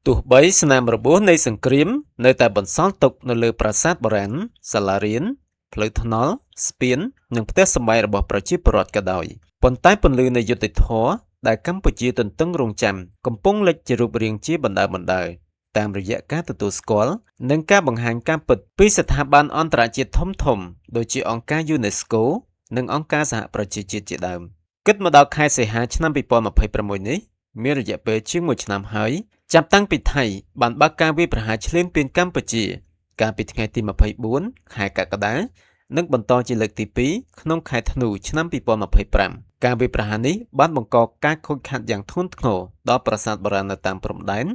ទោះបីស្នាមរបួសនៃសង្គ្រាមនៅតែបន្សល់ទុកនៅលើប្រាសាទបុរាណសាលារៀនផ្លូវថ្នល់ស្ពាននិងផ្ទះសម្បែងរបស់ប្រជាពលរដ្ឋក៏ដោយប៉ុន្តែពន្លឺនៃយុត្តិធម៌ដែលកម្ពុជាទន្ទឹងរង់ចាំកំពុងលេចជារូបរាងជាបណ្ដើរបណ្ដើរតាមរយៈការទទួលស្គាល់និងការបង្ហាញការពិតពីស្ថាប័នអន្តរជាតិធំៗដូចជាអង្គការ UNESCO និងអង្គការសហប្រជាជាតិជាដើមគិតមកដល់ខែសីហាឆ្នាំ2026នេះមានរយៈពេលជាង1ឆ្នាំហើយចាប់តាំងពីថៃបានបើកការវាយប្រហារឈ្លានពានកម្ពុជាកាលពីថ្ងៃទី24ខែកក្កដានិងបន្តជាលើកទី2ក្នុងខែធ្នូឆ្នាំ2025ការវាយប្រហារនេះបានបង្កការខូចខាតយ៉ាងធ្ងន់ធ្ងរដល់ប្រាសាទបុរាណនៅតាមព្រំដែន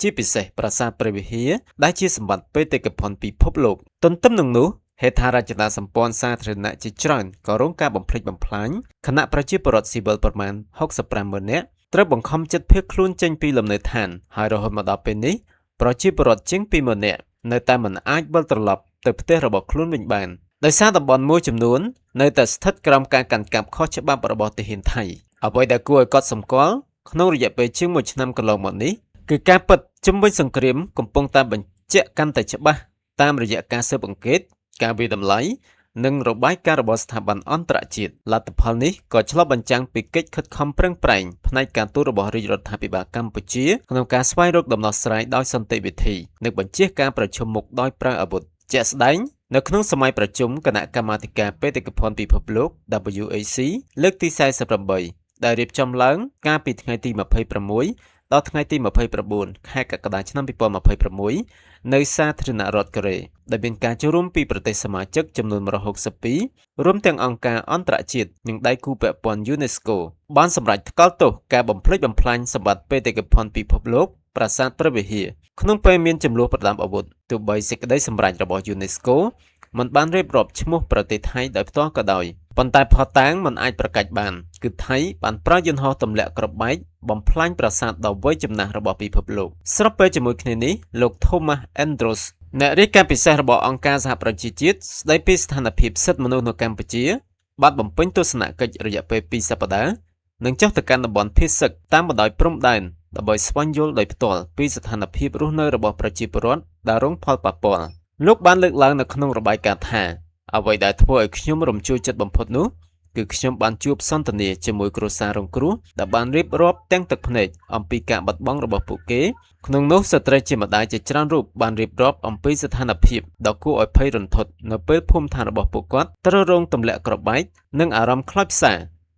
ជាពិសេសប្រាសាទព្រះវិហារដែលជាសម្បត្តិបេតិកភណ្ឌពិភពលោកទន្ទឹមនឹងនោះហេដ្ឋារចនាសម្ព័ន្ធសាធារណៈជាច្រើនក៏រងការបំផ្លិចបំផ្លាញខណៈប្រជាពលរដ្ឋស៊ីវិលប្រមាណ65ម៉ឺននាក់ត្រូវបង្ខំចិត្តភៀសខ្លួនចេញពីលំនៅឋានហើយរហូតមកដល់ពេលនេះប្រជាពលរដ្ឋជាង20000នាក់នៅតែមិនអាចវិលត្រឡប់ទៅផ្ទះរបស់ខ្លួនវិញបានដោយសារតំបន់មួយចំនួននៅតែស្ថិតក្រោមការកាន់កាប់ខុសច្បាប់របស់ទាហានថៃអ្វីដែលគួរឲ្យកត់សម្គាល់ក្នុងរយៈពេលជាង1ឆ្នាំកន្លងមកនេះគឺការពិតជំវិញសង្គ្រាមកំពុងតែបញ្ជាក់កាន់តែច្បាស់តាមរយៈការស៊ើបអង្កេតការវាយតម្លៃនិងរបាយការណ៍របស់ស្ថាប័នអន្តរជាតិលទ្ធផលនេះក៏ឆ្លុះបញ្ចាំងពីកិច្ចខិតខំប្រឹងប្រែងផ្នែកការទូតរបស់រាជរដ្ឋាភិបាលកម្ពុជាក្នុងការស្វែងរកដំណោះស្រាយដោយសន្តិវិធីនិងបញ្ចៀសការប្រឈមមុខដោយប្រើអាវុធជាក់ស្ដែងនៅក្នុងសម័យប្រជុំគណៈកម្មាធិការបេតិកភណ្ឌពិភពលោក WAC លើកទី48ដែលរៀបចំឡើងកាលពីថ្ងៃទី26ដល់ថ្ងៃទី29ខែកក្កដាឆ្នាំ2026នៅសាធារណរដ្ឋកូរ៉េដែលមានការចូលរួមពីប្រទេសសមាជិកចំនួន162រួមទាំងអង្គការអន្តរជាតិនិងដៃគូពាក់ព័ន្ធ UNESCO បានសម្រេចថ្កោលទោសការបំផ្លិចបំផ្លាញសម្បត្តិបេតិកភណ្ឌពិភពលោកប្រាសាទព្រះវិហារក្នុងពេលមានចំនួនប្រដាប់អាវុធទោះបីសេចក្តីសម្រេចរបស់ UNESCO មិនបានរៀបរាប់ឈ្មោះប្រទេសថៃដោយផ្ទាល់ក៏ដោយប៉ុន្តែភស្តុតាងមិនអាចប្រកាសបានគឺថៃបានប្រើយន្តហោះទម្លាក់គ្រាប់បែកបំផ្លាញប្រាសាទដ៏វ័យចំណាស់របស់ពិភពលោកស្របពេលជាមួយគ្នានេះលោក Thomas Andrews អ្នករាយការណ៍ពិសេសរបស់អង្គការសហប្រជាជាតិស្ដីពីស្ថានភាពសិទ្ធិមនុស្សនៅកម្ពុជាបានបំពេញទស្សនកិច្ចរយៈពេល2សប្តាហ៍និងចុះទៅកាន់តំបន់ភៀសសឹកតាមបណ្ដោយព្រំដែនដើម្បីស្វែងយល់ដោយផ្ទាល់ពីស្ថានភាពរស់នៅរបស់ប្រជាពលរដ្ឋដែលរងផលប៉ះពាល់លោកបានលើកឡើងនៅក្នុងរបាយការណ៍ថាអ្វីដែលធ្វើឲ្យខ្ញុំរំជួលចិត្តបំផុតនោះគឺខ្ញុំបានជួបសន្ទនាជាមួយគ្រួសាររងគ្រោះដែលបានរៀបរាប់ទាំងទឹកភ្នែកអំពីការបាត់បង់របស់ពួកគេក្នុងនោះស្ត្រីជាម្ដាយជាច្រើនរូបបានរៀបរាប់អំពីស្ថានភាពដ៏គួរឲ្យភ័យរន្ធត់នៅពេលភូមិឋានរបស់ពួកគាត់ត្រូវរងទម្លាក់គ្រាប់បែកនិងអារម្មណ៍ខ្លោចផ្សា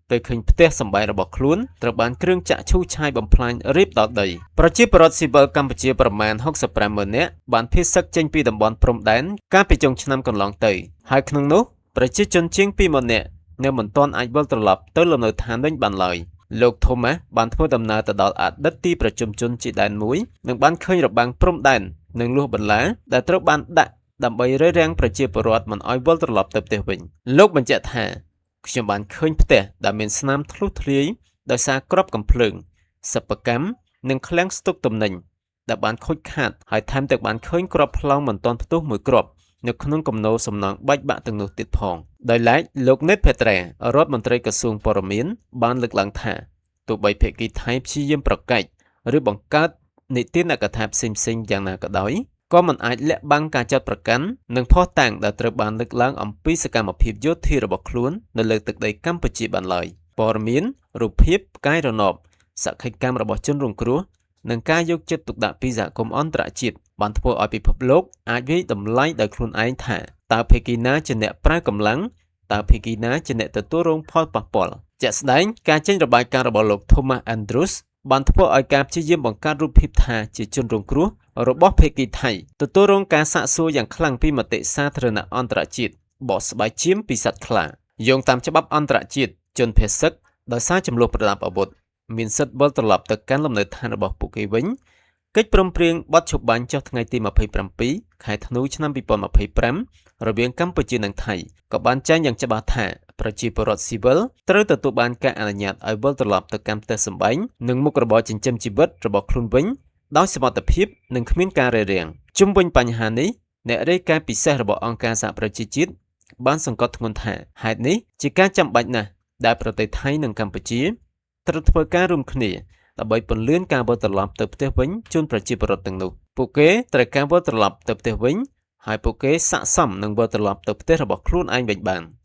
ពេលឃើញផ្ទះសម្បែងរបស់ខ្លួនត្រូវបានគ្រឿងចាក់ឈូសឆាយបំផ្លាញរៀបដល់ដីប្រជាពលរដ្ឋស៊ីវិលកម្ពុជាប្រមាណ65ម៉ឺននាក់បានភៀសសឹកចេញពីតំបន់ព្រំដែនកាលពីចុងឆ្នាំកន្លងទៅហើយក្នុងនោះប្រជាជនជាង20000នាក់នៅមិនទាន់អាចវិលត្រឡប់ទៅលំនៅឋានវិញបានឡើយលោកថូម៉ាស់បានធ្វើដំណើរទៅដល់អតីតទីប្រជុំជនជាដែនមួយនិងបានឃើញរបាំងព្រំដែននិងលួសបន្លាដែលត្រូវបានដាក់ដើម្បីរារាំងប្រជាពលរដ្ឋមិនឲ្យវិលត្រឡប់ទៅផ្ទះវិញលោកបញ្ជាក់ថាខ្ញុំបានឃើញផ្ទះដែលមានស្នាមធ្លុះធ្លាយដោយសារគ្រាប់កាំភ្លើងសិប្បកម្មនិងឃ្លាំងស្តុកទំនិញដែលបានខូចខាតហើយថែមទាំងបានឃើញគ្រាប់ផ្លោងមិនទាន់ផ្ទុះមួយគ្រាប់នៅក្នុងគំនរសំណង់បែកបាក់ទាំងនោះទៀតផងដោយឡែកលោកណេតផេត្រារដ្ឋមន្ត្រីក្រសួងព័ត៌មានបានលើកឡើងថាទោះបីភាគីថៃព្យាយាមប្រកែកឬបង្កើតនីតិនកថាផ្សេងៗយ៉ាងណាក៏ដោយក៏មិនអាចលាក់បាំងការចាត់ប្រកាន់និងភស្តុតាងដែលត្រូវបានលើកឡើងអំពីសកម្មភាពយោធារបស់ខ្លួននៅលើទឹកដីកម្ពុជាបានឡើយព័ត៌មានរូបភាពផ្កាយរណបសក្ខីកម្មរបស់ជនរងគ្រោះនិងការយកចិត្តទុកដាក់ពីសហគមន៍អន្តរជាតិបានធ្វើឲ្យពិភពលោកអាចវាយតម្លៃដោយខ្លួនឯងថាតើភាគីណាជាអ្នកប្រើកម្លាំងតើភាគីណាជាអ្នកទទួលរងផលប៉ះពាល់ជាក់ស្ដែងការចេញរបាយការណ៍របស់លោក Thomas Andrews បានធ្វើឲ្យការព្យាយាមបង្កើតរូបភាពថាជាជនរងគ្រោះរបស់ភាគីថៃទទួលរងការសាកសួរយ៉ាងខ្លាំងពីមតិសាធារណៈអន្តរជាតិបកស្បែកឈាមពីសត្វខ្លាយោងតាមច្បាប់អន្តរជាតិជនភៀសសឹកដោយសារចំនួនប្រដាប់អាវុធមានសិទ្ធិវិលត្រឡប់ទៅកាន់លំនៅឋានរបស់ពួកគេវិញកិច្ចព្រមព្រៀងបទឈប់បាញ់ចុះថ្ងៃទី27ខែធ្នូឆ្នាំ2025រវាងកម្ពុជានិងថៃក៏បានចែងយ៉ាងច្បាស់ថាប្រជាពលរដ្ឋស៊ីវិលត្រូវទទួលបានការអនុញ្ញាតឲ្យវិលត្រឡប់ទៅកាន់ផ្ទះសម្បែងនិងមុខរបរចិញ្ចឹមជីវិតរបស់ខ្លួនវិញដោយសមត្ថភាពនិងគ្មានការរារាំងជុំវិញបញ្ហានេះអ្នករាយការណ៍ពិសេសរបស់អង្គការសហប្រជាជាតិបានសង្កត់ធ្ងន់ថាហេតុនេះជាការចាំបាច់ណាស់ដែលប្រទេសថៃនិងកម្ពុជាត្រូវធ្វើការរួមគ្នា ដើម្បីពន្លឿនការវិលត្រឡប់ទៅផ្ទះវិញជូនប្រជាពលរដ្ឋទាំងនោះពួកគេត្រូវការវិលត្រឡប់ទៅផ្ទះវិញហើយពួកគេស័ក្តិសមនឹងវិលត្រឡប់ទៅផ្ទះរបស់ខ្លួនឯងវិញបាន។